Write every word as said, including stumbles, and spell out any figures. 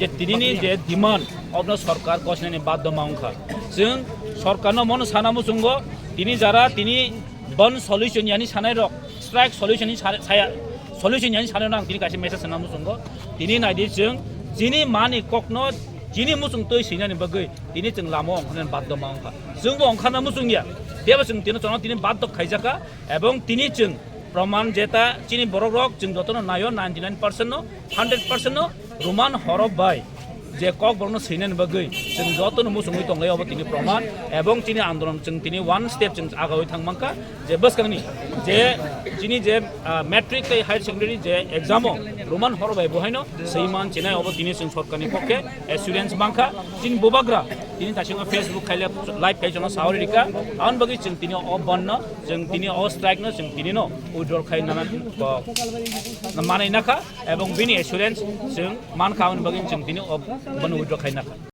Je tinini je demand obno sorkar kosnani baddo ma wngkha. Chwng sorkarno mono sana muchungo, tini jara tini bandh solution yani sanai rok, strike solution ni sa-, saya, solution yani sanai rok ang tini kaisa message sana muchungo. Tini naidi chwng chini mani kokno chini muchung twi sinani bagwi tini chwng lama ongkhornani baddo ma wngkha. Chwngbo ongkhorna muchungya. Tebo chwng tino chwngno tini baddo khaijaka ebong tini chwng proman jeta chini borok rok chwng jotono naio ninety nine percent no, hundred percent no Roman horop bai je kok borokno swinani bagwi chwng jotono muchungwi tonglai obo tini proman ebong chini andolon chwng tini one step chwng agawi thang mankha je bwskangni je chini je, ah, matric tei higher secondary je exam o Roman horop bai bo haino swiman chinai obo tini chwng sorkarni pokhe assurance mankha chini bubagra tini taisingo Facebook khaile live khai chwngno saori rikha aboni bagwi chwng tini o bandh no chwng tini o strike no chwng tini no withdraw khai nana manai nakha. Ebong bini assurance chwng mankha, aboni bagwi chwng tini o bono withdraw khaina.